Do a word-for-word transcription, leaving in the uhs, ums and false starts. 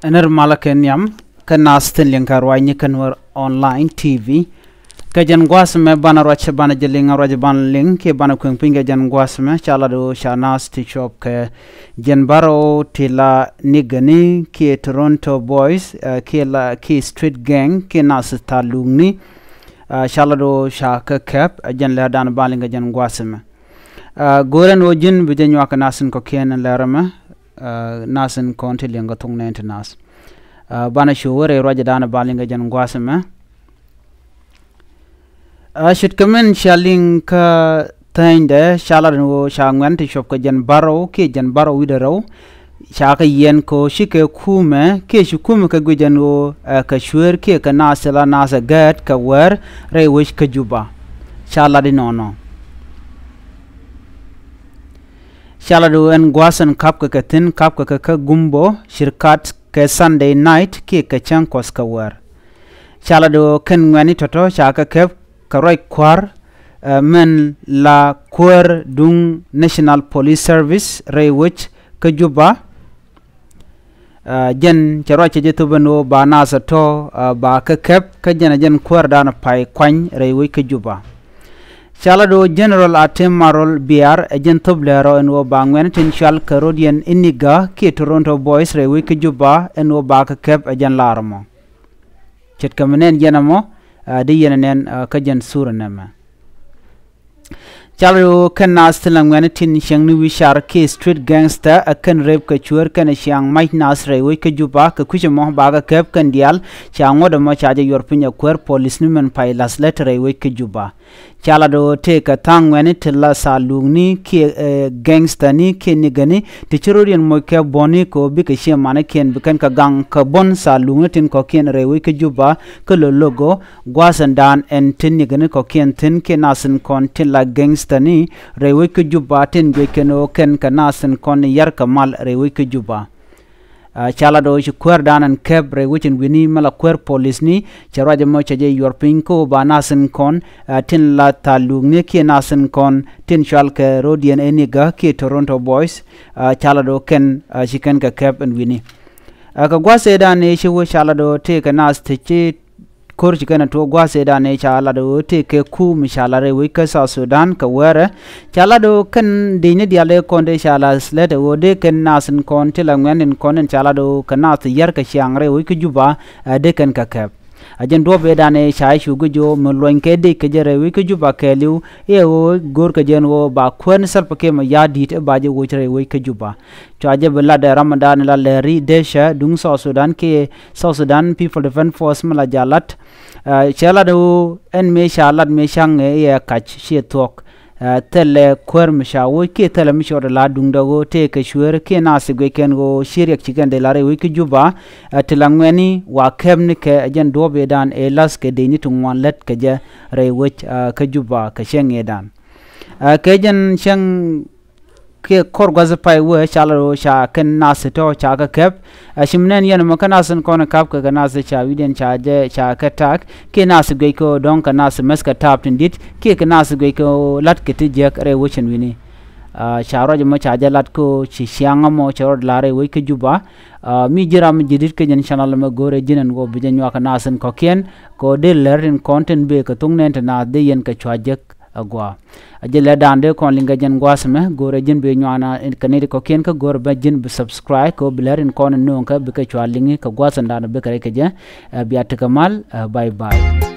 Ɛn ri malä kɛ nhiam kä naath tin liŋ kɛ ruacni kä Nuer Online T V. Kɛ jɛn gua̱a̱th ɛmɛ banɛ ruac, banɛ jɛ liŋ, ruac banɛ liŋ kiɛ banɛ kueŋ piny kɛ jɛn gua̱a̱th ɛmɛ. Ca lat ɣöö ca naath ti cuɔp kɛ Jane Barrow ti la nigani kiɛ Toronto Boys, eh, kiɛ la kiɛ street gang kiɛ naath thalukni. Eh, ca lat ɣöö ca kɛ kɛp, eh, jɛn lɛr dan banɛ liŋ kɛ jɛn gua̱a̱th ɛmɛ. Ah, go̱o̱rɛ ni ɣöö ji̱n bi jɛ nyuak kɛ naath tin kɔ̱kiɛn ɛn lɛr ɛmɛ, ah, naath tin kɔ̱n ti liɛŋ kɛ thok nɛɛni ti naath. Ah, banɛ cu wä rɛy ruacdan banɛ liŋ kɛ jɛn gua̱a̱th ɛmɛ. Ah, ce̱tkɛ min ca liŋ kä thänydɛ, ca lat ni ɣöö ca ŋuɛ̈n ti cuɔp kɛ Jane Barrow kiɛ Jane Barrow wi̱cdɛ rɛw. Ca kɛ yiɛn kɛ ɣöö cikɛ kumɛ kiɛ ci kumɛ kɛ guic ɛn ɣöö, eh, kɛ cuëër kiɛ kɛ naath ti la naath ɛ gɛɛt kɛ wäär rɛy wec kä Juba. Ca lat inɔnɔ. Ca lat ɣöö ɛn gua̱a̱th ɛn ka̱pkɛ kɛ thi̱n, ka̱pkɛ kɛ kä Gumbo, Chirkat kɛ Sunday night kiɛ kɛ cäŋ kuɔth kɛ wäär. Ca lat ɣöö kɛn ŋuɛ̈ni tɔ̱tɔ̱ ca kɛ kɛp kɛ ruac kua̱r, eh, min la kuäär duŋ National Police Service rɛy wec kä Juba. Ah, jɛn cɛ ruac cɛ jɛ thop ɛn ɣöö ba naath ɛ tɔ̱, ah, ba kɛ kɛp, kä jɛn ɛ jɛn kuäärdan pay kuany rɛy wec kä Juba. Ca lat ɣöö General Atem Marol Biar ɛ jɛn thop lɛr ɔ ɛn ɣöö ba ŋuɛ̈ni tin cual kɛ rɔ̱diɛn Iniga kiɛ Toronto Boys rɛy wec kä Juba ɛn ɣöö ba kɛ kɛp ɛ jɛn lar ɛmɔ. Ce̱tkɛ mi nɛn jɛn ɛmɔ, ah, di yɛn ɛ nɛn, ah, kä jɛn thurɛ nɛmɛ. Ca lat ɣöö kɛn naath tin la ŋuɛ̈ni tin cieŋni wi̱i̱ car kiɛ street gangster ɛ kɛn rep kɛ cuëër kɛnɛ ciaŋ mac naath rɛy wec kä Juba kɛ kui̱c ɛmɔ bakɛ kɛp kɛn diaal. Ca ŋuɔ̱t ɛmɔ ca jɛ yuɔr piny ɛ kuäär polisni min pay la̱th lät rɛy wec kä Juba. Ca lat ɣöö tëëkɛ tha̱a̱ŋ ŋuɛ̈ni ti la thalukni kiɛ, eh, gangsterni kiɛ nigani ti ci rɔ̱diɛn moc kɛ buɔ̱ni kɛ ɣöö bikɛ ciɛ manikiɛn bi kɛn kɛ gaŋ kɛ buɔ̱n thalukni tin kɔ̱kiɛn rɛy wec kä Juba kä lo̱lo̱k ɣöö gua̱a̱th ɛn daan ɛn tin nigani kɔ̱kiɛn thi̱n kiɛ naath tin kɔ̱n tin la gangsterni rɛy wec kä Juba tin guic kɛn ɣöö kɛn kɛ naath tin kɔ̱n yar kɛ mal rɛy wec kä Juba. Ah, ca lat ɣöö ci kuäärdan ɛn kɛp rɛy wec ɛn wi̱ni mi la kuäär polisni, cɛ ruac ɛmɔ cɛ jɛ yuɔr piny kä ɣöö ba naath tin kɔ̱n, ah, tin la thalukni kiɛ naath tin kɔ̱n tin cual kɛ rɔ̱diɛn Iniga kiɛ Toronto Boys, ah, ca lat ɣöö kɛn, ah, ci kɛn kɛ kɛp ɛn wi̱ni. Ah, kɛ gua̱a̱th ëëdan ëë ci wee ca lat ɣöö tëëkɛ naath ti ci ko̱r ci kɛn ɛ tuɔɔk gua̱a̱th ëëdan ëë ca lat ɣöö tëëkɛ ku mi ca lat rɛy wec kä South Sudan kɛ wäärɛ. Ca lat ɣöö kɛn dicni diaal ëë kɔn dee ca lat lät ɛ ɣöö dee kɛn naath tin kɔ̱n ti la ŋuɛ̈ni tin kɔ̱n tin ca lat ɣöö kɛ naath ti yar kɛ ciaŋ rɛy wec kä Juba, ɛ dee kɛn kɛ kɛp. Ɛ jɛn duɔ̱ɔ̱p ëëdan ëë ca cu guic ɣöö mi luɔ̱ny kɛ dec kɛ jɛ rɛy wec kä Juba kɛɛliw, i̱ ɛ ɣöö go̱o̱rkɛ jɛ ɛn ɣöö ba kuäär ni Salva Kiir Mayardit i̱ ba jɛ woc rɛy wec kä Juba. Cua jɛ bi lat ɛ ram mi da̱a̱n la Lɛri Dec ɛ duŋ South Sudan kiɛ South Sudan People Defense Force mi la jɛ lat. Ah, cɛ lat ɣöö ɛn mëë ca lat mëë ca̱ŋ ɛ i̱ ɛ kac ciɛ thuɔ̱k. Ah, thilɛ kuäär mi ca woc kiɛ thilɛ mi cɔɔd ɛ la duŋdɛ ɣöö tëëkɛ cuëër kiɛ naath ti guic kɛn ɣöö ci riɛk ci kɛn dee la rɛy wec kä Juba. Ah, ti la ŋuɛ̈ni wa kɛpnikɛ ɛ jɛn duɔ̱ɔ̱p ëëdan ëë la̱th kɛ dicni ti ŋuan lät kɛ jɛ rɛy wec, ah, kä Juba kɛ cäŋ ëëdan. Ah, kɛ jɛn cäŋ kiɛ kɔr gua̱th pay wee ca lat ɣöö ca kɛn naath ti tɔ̱ ca kɛ kɛp. Ah, ci mi nɛn yɛn ɛmɔ kä naath tin kɔ̱n ka̱pkɛ kɛ naath ti ca wi̱cdiɛn ca jɛ ca kɛ ta̱a̱k kiɛ naath ti guic kɛ ɣöö dɔ̱ŋ kɛ naath ti mɛth kɛ ta̱a̱p tin di̱t kiɛ kɛ naath ti guic kɛ ɣöö la̱tkɛ ti jiäk rɛy wec ɛn wi̱ni. Ah, ca ruac ɛmɔ ca jɛ lat kɛ ɣöö ci ciaŋ ɛmɔ cɛ rɔɔd la rɛy wec kä Juba. Ah, mi ji̱ ram mi ji̱ di̱t kä jɛn channel ɛmɛ, go̱o̱rɛ ji̱n ɛn ɣöö bi jɛ nyuak kɛ naath tin kɔ̱kiɛn kɛ ɣöö dee lɛr tin kɔ̱n tin bëë kɛ thok nɛɛni ti naath dee yɛn kɛ cua jek agua. A jɛ lɛ da̱a̱n dee kɔn liŋ kɛ jɛn gua̱a̱th ɛmɛ, go̱o̱rɛ ji̱n bi nyuaana kɛ nɛy ti kɔ̱kiɛn kä go̱o̱rɛ bä ji̱n bi subscribe kɛ ɣöö bi lɛr in kɔn in nööŋ kɛ bikɛ cua liŋi kɛ gua̱a̱th in da̱a̱n bikɛ rɛy kɛ jɛ. Ɛ, bia tekɛ mal, ɛ, bye bye.